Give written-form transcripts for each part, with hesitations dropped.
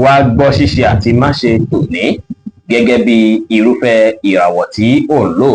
Wá gbọ́ ṣíṣe àti máṣe tòní gẹ́gẹ́ bí irúfẹ́ ìràwọ̀ tí ò ń lò.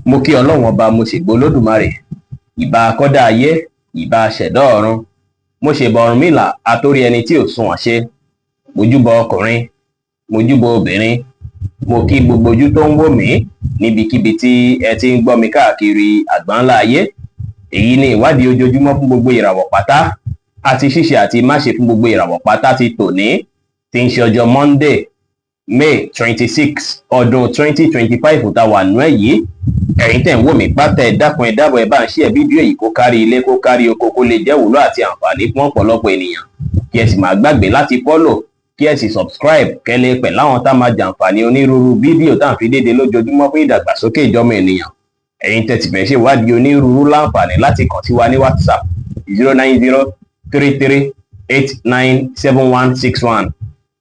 Mo kí Ọlọ́run Ọba, mo ṣègbè Olódùmarè, ìbà akọ́dá ayé, ìbà ṣẹ̀dá ọ̀run. Mo ṣèbà Ọ̀rúnmìlà, atórí ẹni tí ò sunwọ̀n ṣe. Mojúbọ ọkùnrin, mojúbọ obìnrin, mo kí gbogbo ojú tó ń wò mí níbikíbi tí ẹ ti ń gbọ́ mi káàkiri àgbáńlá ayé. Èyí ni ìwádìí ojoojúmọ́ fún gbogbo ìràwọ̀ pátá àti ṣíṣe àti máṣe fún gbogbo ìràwọ̀ pátá ti tòní, tí ń ṣe ọjọ́ Monday, May 26, ọdún 2025 tá a wà nú ẹ̀ yìí. Ẹ̀yin tẹ̀ ń wò mí pátá, ẹ dákun, ẹ dábọ̀, ẹ bá ń share fídíò yìí kó kárí ilé, kó kárí oko, kó lè jẹ́ wúlò àti àǹfààní fún ọ̀pọ̀lọpọ̀ ènìyàn. Kí ẹ sì má gbàgbé láti follow, kí ẹ sì subscribe, kẹ́lẹ́ pẹ̀ láwọn tá máa jàǹfààní onírúurú fídíò tá à ń fi dédé lójoojúmọ́ fún ìdàgbàsókè ìjọmọ ènìyàn. Ẹ̀yin tẹ́ ti fẹ́ ṣe ìwádìí onírúurú, láǹfààní láti kàn sí wa ní WhatsApp, 09033897161.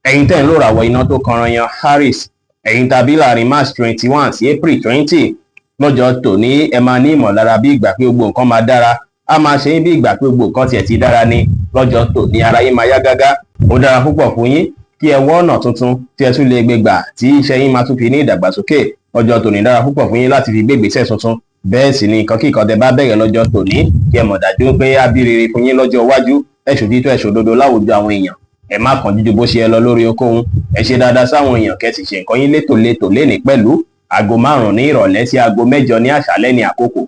Ẹ̀yin tẹ́ ń lò ràwọ̀ iná tó kanran yan Aries, ẹ̀yin tàbí láàrin March 21 sí April 20, lọ́jọ́ tòní, ẹ máa ní ìmọ̀lára bí ìgbà pé gbogbo nǹkan máa dára. Á máa ṣe bí ìgbà pé gbogbo nǹkan tiẹ̀ ti dára ní lọ́jọ́ tòní. Ara yín máa yá gágá. Ó dára púpọ̀ fún yín kí ẹ wọ́ ọ̀nà tuntun tí ẹ tún lè gbé gbà tí iṣẹ́ yín máa tún fi ní ìdàgbàsókè. Ọjọ́ tòní dára púpọ̀ fún yín láti fi gbé ìgbésẹ̀ tuntun. Bẹ́ẹ̀ sì ni nǹkan kí nǹkan tẹ bá bẹ̀rẹ̀ lọ́jọ́ tòní, kí ẹ mọ̀ dájú pé á bí rere fún yín lọ́jọ́ iwájú. Ẹ ṣòtítọ́, ẹ ṣòdodo láwùjọ àwọn èèyàn. Ẹ má kàn jíjú bó ṣe ẹ lọ lórí okòhun. Ẹ ṣe dáadáa sáwọn èèyàn, kẹ́ sì ṣe nǹkan yín létòlétò lénìí. Pẹ̀lú aago 5 ní ìrọ̀lẹ́ sí aago 8 ní àṣálẹ́ ní àkókò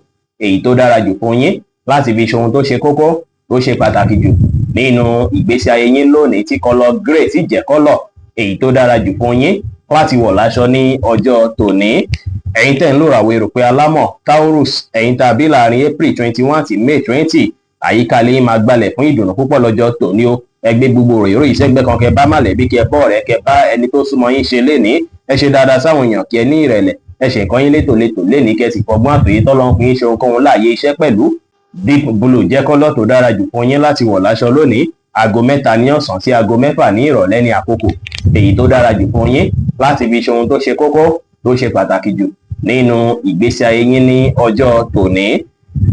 èyí tó dára jù fún yín láti fi ṣe ohun tó ṣe kókó, tó ṣe pàtàkì jù nínú ìgbésí ayé yín lónìí, tí colour grey sì jẹ́ colour èyí tó dára jù fún yín láti wọ̀ láṣọ ní ọjọ́ tòní. Ẹ̀yin tẹ́ ń lò ràwọ̀ erùpẹ̀ alámọ̀ Taurus, ẹ̀yin tàbí láàrin April 21 sí May 20, àyíká ilé yín máa gbalẹ̀ fún ìdùnnú púpọ̀ lọ́jọ́ tòní o. Ẹ gbé gbogbo ròyìnròyìn ìṣẹ́gbẹ́ kan, kẹ bá mọ̀lẹ́bí, kẹ bọ́ ọ̀rẹ́, kẹ bá ẹni tó súnmọ́ yín ṣe lénìí. Ẹ ṣe dáadáa sáwọn èèyàn, kí ẹ ní ìrẹ̀lẹ̀. Ẹ ṣe nǹkan yín létòlétò lénìí, kẹ sì fọgbọ́n àtòyé tọ́lọ́ fún yín ṣe ohunkóhun láàyè iṣẹ́. Pẹ̀lú deep blue jẹ́ colour tó dára jù fún yín láti wọ̀ láṣọ lónìí. Aago 3 ní ọ̀sán sí aago 6 ní ìrọ̀lẹ́ ní àkókò èyí tó dára jù fún yín láti fi ṣe ohun tó ṣe kókó, tó ṣe pàtàkì jù nínú ìgbésí ayé yín ní ọjọ́ tòní.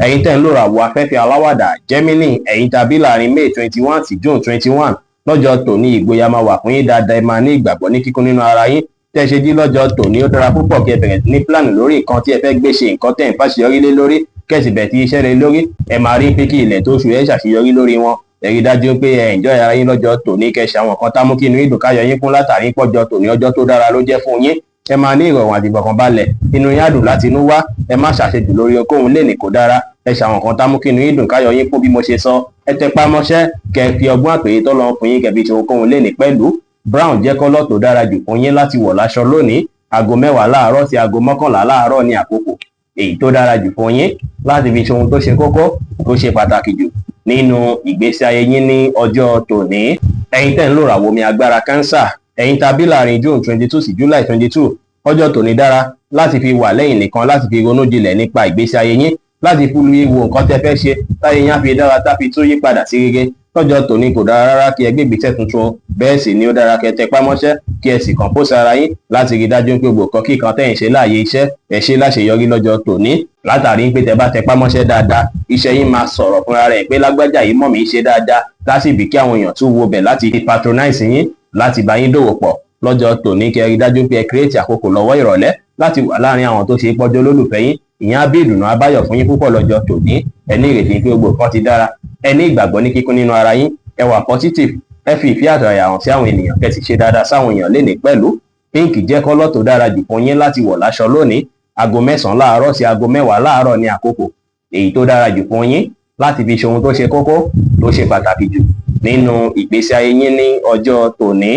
Ẹ̀yin tẹ́ ń lò ràwọ̀ afẹ́fẹ́ aláwàdà Gemini, ẹ̀yin tàbí láàrin May 21 sí June 21, lọ́jọ́ tòní, ìgboyà máa wà fún yín dáadáa. Ẹ máa ní ìgbàgbọ́ ní kíkún nínú ara yín. Tẹ́ ṣe jí lọ́jọ́ tòní, ó dára púpọ̀ kí ẹ bẹ̀rẹ̀ sí ní plan lórí nǹkan tí ẹ fẹ́ gbé ṣe, nǹkan tẹ́ ń fàṣeyọrí lé lórí, kẹ́sì bẹ̀ tí iṣẹ́ rẹ lórí. Ẹ máa rí pé kí ilẹ̀ tó ṣú, ẹ ṣàṣeyọrí lórí wọn. Ẹ rí dájú pé ẹ enjoy ara yín lọ́jọ́ tòní, kẹ́ ṣe àwọn nǹkan tá mú kí inú ìdùn káyọ̀ yín kún, látàrí pọ́jọ́ tòní, ọjọ́ tó dára ló jẹ́ fún yín. Ẹ máa ní ìrọ̀rùn àti ìfọ̀kànbalẹ̀, inú yín á dùn láti inú wá. Ẹ má ṣàṣejù lórí ohunkóhun lénìí, kò dára. Ẹ ṣe àwọn nǹkan tá mú kí inú yín dùn káyọ̀ yín kún bí mo ṣe sọ. Ẹ tẹpá mọ́ṣẹ́, kẹ́ fi ọgbọ́n àpèyí tọ́lọ́ fún yín, kẹ́ fi ṣe ohunkóhun lénìí. Pẹ̀lú brown jẹ́ colour tó dára jù fún yín láti wọ̀ láṣọ lónìí. Aago 10 láàárọ̀ sí aago 11 láàárọ̀ ní àkókò èyí tó dára jù fún yín láti fi ṣe ohun tó ṣe kókó, tó ṣe pàtàkì jù nínú ìgbésí ayé yín ní ọjọ́ tòní. Ẹ̀yin tẹ́ ń lò ràwọ̀ omi agbára Cancer, ẹ̀yin tàbí láàrin June 22 sí July 22, ọjọ́ tòní dára láti fi wà lẹ́yìn nìkan, láti fi ronú jinlẹ̀ nípa ìgbésí ayé yín, láti fi wo nǹkan tẹ́ fẹ́ ṣe táyé yín á fi dára, tá fi tún yí padà sí rere. Lọ́jọ́ tòní, kò dára rárá kí ẹ gbé ìgbésẹ̀ tuntun. Bẹ́ẹ̀ sì ni ó dára kí ẹ tẹpá mọ́ṣẹ́, kí ẹ sì compose ara yín láti rí dájú pé gbogbo nǹkan kíkan tẹ́yìn ṣe láàyè iṣẹ́, ẹ ṣe láṣeyọrí lọ́jọ́ tòní, látàrí pé tẹ bá tẹpá mọ́ṣẹ́ dáadáa, iṣẹ́ yín máa sọ̀rọ̀ fúnra rẹ̀ pé lágbájá yìí mọ̀ mí ṣe dáadáa, lásìbí kí àwọn èèyàn tún wo bẹ̀ láti patronize yín, láti bá yín dòwò pọ̀. Lọ́jọ́ tòní, kí ẹ rí dájú pé ẹ create àkókò lọ́wọ́ ìrọ̀lẹ́ láti wà láàrin àwọn tó ṣe é pọ́jọ́ lólùfẹ́ yín. Ìyẹn á bí ìdùnnú abáyọ̀ fún yín púpọ̀ lọ́jọ́ tòní. Ẹ ní ìrètí pé gbogbo nǹkan ti dára. Ẹ ní ìgbàgbọ́ ní kíkún nínú ara yín. Ẹ wà positive. Ẹ fi ìfẹ́ àtọ̀yàyà hàn sí àwọn ènìyàn, kẹ́ sì ṣe dáadáa sáwọn èèyàn lénìí. Pẹ̀lú pink jẹ́ colour tó dára jù fún yín láti wọ̀ láṣọ lónìí. Aago 9 láàárọ̀ sí aago 10 láàárọ̀ ní àkókò èyí tó dára jù fún yín láti fi ṣe ohun tó ṣe kókó, tó ṣe pàtàkì jù nínú ìgbésí ayé yín ní ọjọ́ tòní.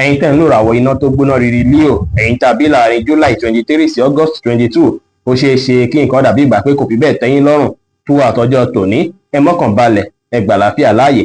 Ẹ̀yin tẹ́ ń lò ràwọ̀ iná tó gbóná riri Leo, ẹ̀yin tàbí láàrin July 23 sí August 22, ó ṣeé ṣe kí nǹkan dàbí ìgbà pé kò fi bẹ́ẹ̀ tẹ́yín lọ́rùn tó àtọjọ́ tòní. Ẹ mọ́kàn balẹ̀, ẹ gbà láfíà láàyè.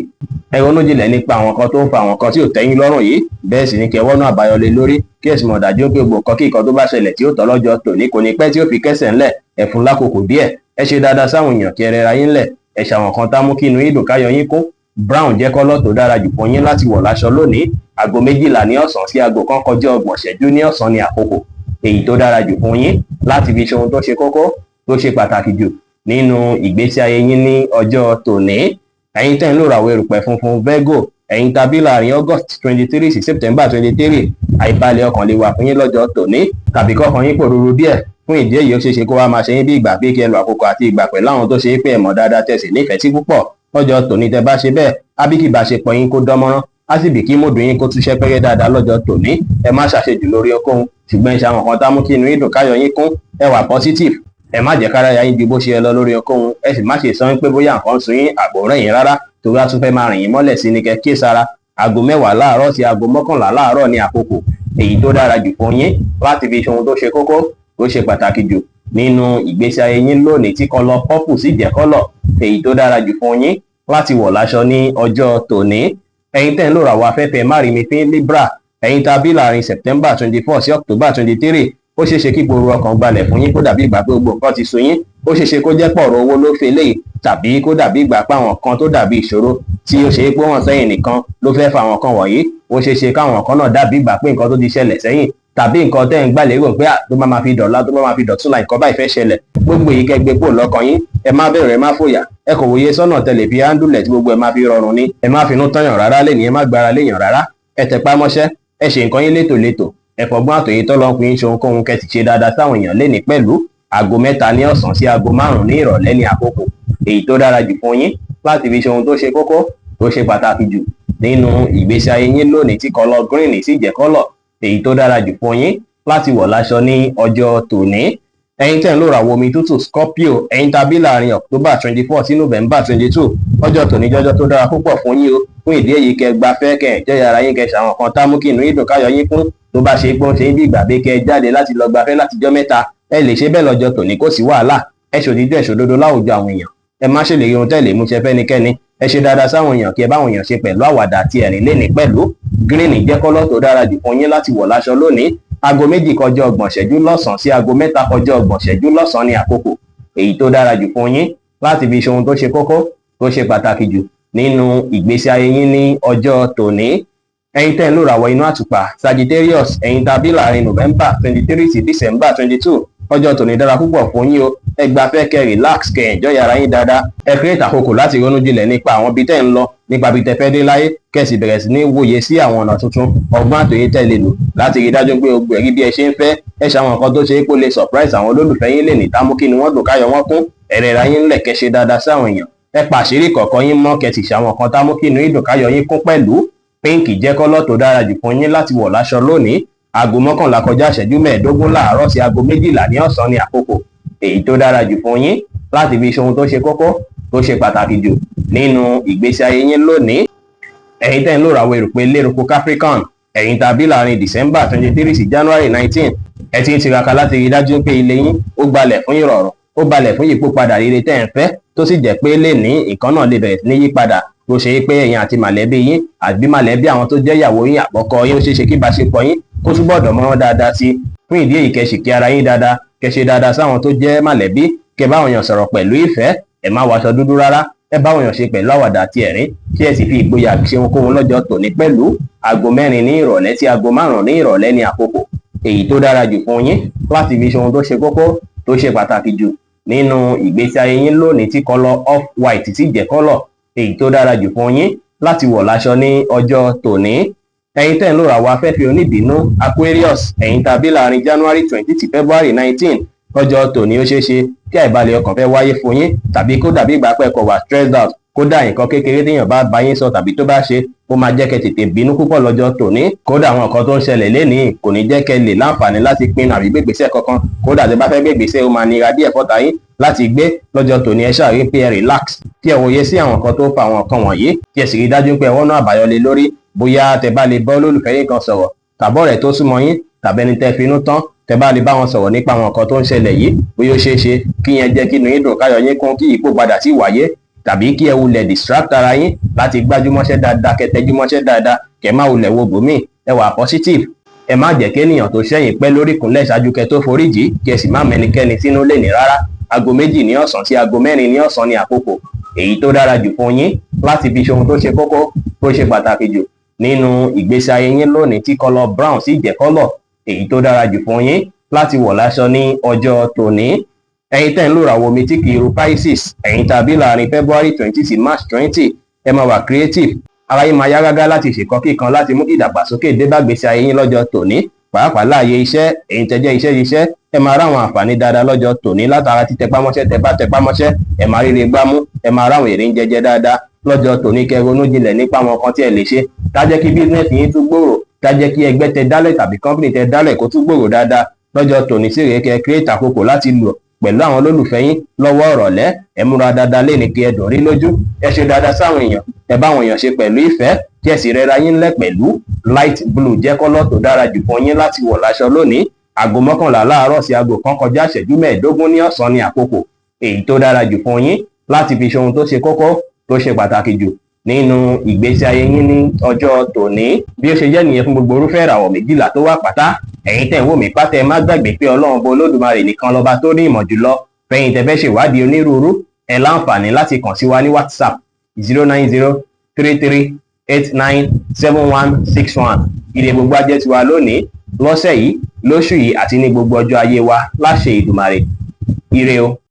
Ẹ ronú jinlẹ̀ nípa àwọn kan tó ń fa àwọn kan tí ò tẹ́yín lọ́rùn yìí. Bẹ́ẹ̀ sì ni kẹ́ wọ́nà àbáyọ lé lórí, kí ẹ sì mọ̀ dájú pé gbogbo nǹkan kí nǹkan tó bá ṣẹlẹ̀ tí ó tọ́ lọ́jọ́ tòní, kò ní pẹ́ tí ó fi kẹ́sẹ̀ ńlẹ̀. Ẹ fún lákòókò díẹ̀. Ẹ ṣe dáadáa sáwọn èèyàn, kí ẹ rẹra yín lẹ̀. Ẹ ṣàwọn kan tá mú kí inú yín dùn káyọ̀ yín kún. Brown jẹ́ colour tó dára jù fún yín láti wọ̀ láṣọ lónìí. Aago 12 ní ọ̀sán sí aago 1 kọjá 30 ìṣẹ́jú ní ọ̀sán ní àkókò èyí tó dára jù fún yín láti fi ṣe ohun tó ṣe kókó, tó ṣe pàtàkì jù nínú ìgbésí ayé yín ní ọjọ́ tòní. Ẹ̀yin tẹ́ ń lò ràwọ̀ erùpẹ̀ funfun Virgo, Ẹ̀yin tàbí láàrin August 23 sí September 23, àìbalẹ̀ ọkàn lè wà fún yín lọ́jọ́ tòní tàbí kọ́kàn yín pòrúurú díẹ̀. Fún ìdí èyí, ó ṣeé ṣe kó wá máa ṣe yín bí ìgbà pé kí ẹ lo àkókò àti ìgbà pẹ̀lú àwọn tó ṣe é pé ẹ mọ̀ dáadáa, tẹ̀sí nífẹ̀ẹ́ sí púpọ̀ lọ́jọ́ tòní. Tẹ bá ṣe bẹ́ẹ̀, á bí kí ìbáṣepọ̀ yín kó dánmọ́rán, á sì bí kí mood yín kó túṣẹ́ pẹ́rẹ́ dáadáa lọ́jọ́ tòní. Ẹ má ṣàṣejù lórí ohunkóhun, ṣùgbọ́n ẹ ṣe àwọn kan tá mú kí inú yín dùn, káyọ̀ yín kún. Ẹ wà positive, ẹ má jẹ́ kára ya yín ju bó ṣe yẹ lọ lórí ohunkóhun. Ẹ sì má ṣe sọ pé bóyá nǹkan sun yín àbò rẹ̀ yín rárá, torí á tún fẹ́ máa rìn yín mọ́lẹ̀ sí ni. Kẹ́ kí sára. Aago 10 láàárọ̀ sí aago 11 láàárọ̀ ní àkókò èyí tó dára jù fún yín láti fi ṣe ohun tó ṣe kókó, tó ṣe pàtàkì jù nínú ìgbésí ayé yín lónìí, tí colour purple sì jẹ́ colour èyí tó dára jù fún yín láti wọ̀ láṣọ ní ọjọ́ tòní. Ẹ̀yin tẹ́ ń lò ràwọ̀ afẹ́fẹ́ márìmífín, Libra, ẹ̀yin tá a bí láàrin September 24 sí October 23, ó ṣeé ṣe kí gbòòrò ọkàn gbalẹ̀ fún yín, kó dàbí ìgbà pé gbogbo nǹkan ti sú yín. Ó ṣeé ṣe kó jẹ́ pọ̀rọ̀ owó ló fi eléyìí, tàbí kó dàbí ìgbà pé àwọn kan tó dàbí ìṣòro tí ó ṣe é pé wọ́n sẹ́yìn nìkan ló fẹ́ fa àwọn kan wọ̀nyí. Ó ṣeé ṣe káwọn kan náà dàbí ìgbà pé nǹkan tó ti ṣẹlẹ̀ sẹ́yìn tàbí nǹkan tẹ́ ń gbà lérò pé tó bá máa fi dọ̀la, tó bá máa fi dọ̀túnla, nǹkan báyìí fẹ́ ṣẹlẹ̀. Gbogbo èyí, kẹ́ gbé kúrò lọ́kàn yín. Ẹ má bẹ̀rù, ẹ má fòyà. Ẹ kò wòye sọ́nà tẹ́lẹ̀ fi handle ẹ̀ tí gbogbo ẹ máa fi rọrùn ni. Ẹ má finú tọ́yàn rárá lẹ́ni, ẹ má gbára léèyàn rárá. Ẹ tẹpá mọ́ṣẹ́, ẹ ṣe nǹkan yín létòlétò, ẹ fọgbọ́n àtòyè tọ́lọ́kùn yín ṣe ohunkóhun, kẹ́ sì ṣe dáadáa sáwọn èèyàn lénìí pẹ̀lú. Aago 3 ní ọ̀sán sí aago 5 ní ìrọ̀lẹ́ ní àkókò èyí tó dára jù fún yín láti fi ṣe ohun tó ṣe kókó, tó ṣe pàtàkì jù nínú ìgbésí ayé yín lónìí, tí colour green sì jẹ́ colour èyí tó dára jù fún yín láti wọ̀ láṣọ ní ọjọ́ tòní. Ẹ̀yin tẹ́ ń lò ràwọ̀ omi tútù, Scorpio, ẹ̀yin tàbí láàrin October 24 sí November 22, ọjọ́ tòní jọjọ́ tó dára púpọ̀ fún yín o. Fún ìdí èyí, kẹ́ gbafẹ́, kẹ́ enjoy ara yín, kẹ́ ṣàwọn kan tá mú kí inú yín dùn, káyọ̀ yín kún. Tó bá ṣe pé ó ń ṣe bí ìgbà pé kẹ́ jáde láti lọ gbafẹ́ látijọ́ mẹ́ta, ẹ lè ṣe bẹ́ẹ̀ lọ́jọ́ tòní, kò sí wàhálà. Ẹ ṣòdídọ́, ẹ ṣòdodo láwùjọ àwọn èèyàn. Ẹ má ṣèlérí ohun tẹ́ lè mú ṣe fẹ́nikẹ́ni. Ẹ ṣe dáadáa sáwọn èèyàn, kí ẹ báwọn èèyàn ṣe pẹ̀lú àwàdà àti ẹ̀rín lénìí pẹ̀lú. Green jẹ́ colour tó dára jù fún yín láti wọ̀ láṣọ lónìí. Aago 2 kọjá 30 ṣẹ́jú lọ́sàn-án sí aago 3 kọjá 30 ṣẹ́jú lọ́sàn-án ní àkókò èyí tó dára jù fún yín láti fi ṣe ohun tó ṣe kókó, tó ṣe pàtàkì jù nínú ìgbésí ayé yín ní ọjọ́ tòní. Ẹ̀yin tẹ́ ń lò ràwọ̀ inú àtùpà, Sagittarius, ẹ̀yin tàbí láàrin November 23 sí December 22, ọjọ́ tòní dára púpọ̀ fún yín o. Ẹ gbafẹ́, kẹ́ relax, kẹ́ enjoy ara yín dáadáa. Ẹ create àkókò láti ronú jinlẹ̀ nípa àwọn ibi tẹ́ ń lọ, nípa ibi tẹ́ fẹ́ dé láyé, kẹ́ sì bẹ̀rẹ̀ sí ní wòye sí àwọn ọ̀nà tuntun, ọgbọ́n àtòyé tẹ́ lè lò láti rí dájú pé gbogbo ẹ̀rí bí ẹ ṣe ń fẹ́. Ẹ ṣe àwọn nǹkan tó ṣe é kó lè surprise àwọn olólùfẹ́ yín lè ní támú kí ni wọ́n dùn, káyọ̀ wọ́n kún. Ẹ̀rẹ̀ ra yín ńlẹ̀, kẹ́ ṣe dáadáa sáwọn èèyàn. Ẹ pa àṣírí kọ̀ọ̀kan yín mọ́, kẹ́ sì ṣe àwọn nǹkan támú kí inú yín dùn, káyọ̀ yín kún pẹ̀lú. Pink jẹ́ colour tó dára jù fún yín láti wọ̀ láṣọ lónìí. Aago 11 kọjá ìṣẹ́jú 15 láàárọ̀ sí aago 12 ní ọ̀sán ní àkókò èyí tó dára jù fún yín láti fi ṣe ohun tó ṣe kókó, tó ṣe pàtàkì jù nínú ìgbésí ayé yín lónìí. Ẹ̀yin tẹ́ ń lò ràwọ̀ erùpẹ̀ lérúkọ, Capricorn, ẹ̀yin tàbí láàrin December 23 sí January 19, ẹ ti ń tiraka láti rí dájú pé ilé yín ó gbalẹ̀ fún ìrọ̀rùn, ó balẹ̀ fún ìyípo rere tẹ́ ẹ̀ ń fẹ́, tó sì jẹ́ pé lè ní nǹkan náà lè bẹ̀rẹ̀ sí ní yípadà, tó ṣe pé ẹ̀yin àti màlẹ́bí yín àbí màlẹ́bí àwọn tó jẹ́ ìyàwó yín àbọ́kọ yín, ó ṣeé ṣe kí ìbáṣepọ̀ yín kó túbọ̀ dánmọ́rán dáadáa sí. Fún ìdí èyí, kẹ́ ṣì kí ara yín dáadáa, kẹ́ ṣe dáadáa sáwọn tó jẹ́ màlẹ́bí, kẹ́ báwọn èèyàn sọ̀rọ̀ pẹ̀lú ìfẹ́. Ẹ má wọṣọ dúdú rárá. Ẹ báwọn èèyàn ṣe pẹ̀lú àwàdà àti ẹ̀rín, kí ẹ sì fi ìgboyà ṣe ohunkóhun lọ́jọ́ tòní pẹ̀lú. Aago 4 ní ìrọ̀lẹ́ sí aago 5 ní ìrọ̀lẹ́ ní àkókò èyí tó dára jù fún yín láti fi ṣe ohun tó ṣe kókó, tó ṣe pàtàkì jù nínú ìgbésí ayé yín lónìí, tí colour off white sì jẹ́ colour èyí tó dára jù fún yín láti wọ̀ láṣọ ní ọjọ́ tòní. Ẹ̀yin tẹ́ ń lò ràwọ̀ afẹ́fẹ́ oníbínú, Aquarius, ẹ̀yin tàbí láàrin January 20 sí February 19, lọ́jọ́ tòní, ó ṣeé ṣe kí àìbalẹ̀ ọkàn fẹ́ wáyé fún yín tàbí kó dàbí ìgbà pẹ́ kó wà stressed out. Kódà nǹkan kékeré téèyàn bá bá yín sọ tàbí tó bá ṣe, ó máa jẹ́ kẹ́ tètè bínú púpọ̀ lọ́jọ́ tòní. Kódà àwọn nǹkan tó ń ṣẹlẹ̀ lénìí kò ní jẹ́ kẹ́ lè láǹfààní láti pinnu àbí gbégbèsè kankan. Kódà tẹ́ bá fẹ́ gbégbèsè, ó máa nira díẹ̀ fọ́ta yín láti gbé lọ́jọ́ tòní. Ẹ ṣáà rí pé ẹ relax, kí ẹ wòye sí àwọn nǹkan tó fa àwọn nǹkan wọ̀nyí, kí ẹ sì rí dájú pé ẹ wọ́nà àbáyọ lé lórí. Bóyá tẹ́ bá lè bá olólùfẹ́ yín kan sọ̀rọ̀, tàbọ̀ rẹ̀ tó súnmọ́ yín, tàbí ẹni tẹ́ finú tán, tẹ́ bá lè bá wọn sọ̀rọ̀ nípa àwọn nǹkan tó ń ṣẹlẹ̀ yìí, bóyá ó ṣeé ṣe kí yẹn jẹ́ kí inú yín dùn, káyọ̀ yín kún, kí ìyípo padà sí wáyé, tàbí kí ẹ wulẹ̀ distract ara yín láti gbájúmọ́ṣẹ́ dáadáa, kẹ́ tẹjúmọ́ṣẹ́ dáadáa, kẹ́ má wulẹ̀ wo bòmíì. Ẹ wà positive. Ẹ má jẹ́ kéèyàn tó ṣẹ̀yìn pẹ́ lórí ìkúnlẹ̀ ṣáájú kẹ́ tó foríjì, kí ẹ sì má mẹ́nikẹ́ni sínú lè ní rárá. Aago 2 ní ọ̀sán sí aago 4 ní ọ̀sán ní àkókò èyí tó dára jù fún yín láti fi ṣe ohun tó ṣe kókó, tó ṣe pàtàkì jù nínú ìgbésí ayé yín lónìí, tí colour brown sì jẹ́ colour èyí tó dára jù fún yín láti wọ̀ láṣọ ní ọjọ́ tòní. Ẹ̀yin tẹ́ ń lò ràwọ̀ omi tí kì í ru, Pisces, ẹ̀yin tàbí láàrin February 20 sí March 20, ẹ máa wà creative. Ara yín máa yá gágá láti ṣèkọ́ kíkan láti mú ìdàgbàsókè dé bá gbèsè ayé yín lọ́jọ́ tòní, pàápàá láàyè iṣẹ́. Èyí tẹ́jẹ́ iṣẹ́ iṣẹ́, ẹ máa ráwọn àǹfààní dáadáa lọ́jọ́ tòní látara títẹpámọ́ṣẹ́. Tẹ bá tẹpámọ́ṣẹ́, ẹ máa ríre gbámú, ẹ máa ráwọn èrè ń jẹjẹ dáadáa lọ́jọ́ tòní. Kẹ́ ronú jinlẹ̀ nípa àwọn kan tí ẹ lè ṣe tá jẹ́ kí business yín tún gbòòrò, tá jẹ́ kí ẹgbẹ́ tẹ dálẹ̀ tàbí company tẹ dálẹ̀ kó tún gbòòrò dáadáa lọ́jọ́ tòní. Sí rèé, kẹ́ create àkókò láti lò pẹ̀lú àwọn olólùfẹ́ yín lọ́wọ́ ọ̀rọ̀lẹ́. Ẹ múra dáadáa lé ní kí ẹ dùn rí lójú. Ẹ ṣe dáadáa sáwọn èèyàn, ẹ bá àwọn èèyàn ṣe pẹ̀lú ìfẹ́, kí ẹ sì rẹra yín lẹ̀ pẹ̀lú. Light blue jẹ́ colour tó dára jù fún yín láti wọ̀ láṣọ lónìí. Aago 11 láàárọ̀ sí aago 1 kọjá ìṣẹ́jú 15 ní ọ̀sán ní àkókò èyí tó dára jù fún yín láti fi ṣe ohun tó ṣe kókó, tó ṣe pàtàkì jù nínú ìgbésí ayé yín ní ọjọ́ tòní. Bí ó ṣe jẹ́ nìyẹn fún gbogbo irúfẹ́ ìràwọ̀ 12 tó wà pátá. Ẹ̀yin tẹ̀ ń wò mí pátá, ẹ má gbàgbé pé Ọlọ́run bọ Olódùmarè nìkan lọ́ba tó ní ìmọ̀ jùlọ. Fẹ̀yìn tẹ́ fẹ́ ṣèwádìí onírúurú, ẹ láǹfààní láti kàn sí wa ní WhatsApp, 09033897161. Ire gbogbo ajẹ́ tiwa lónìí, lọ́sẹ̀ yìí, lóṣù yìí àti ní gbogbo ọjọ́ ayé wa láṣẹ Ìdùmarè. Ire o.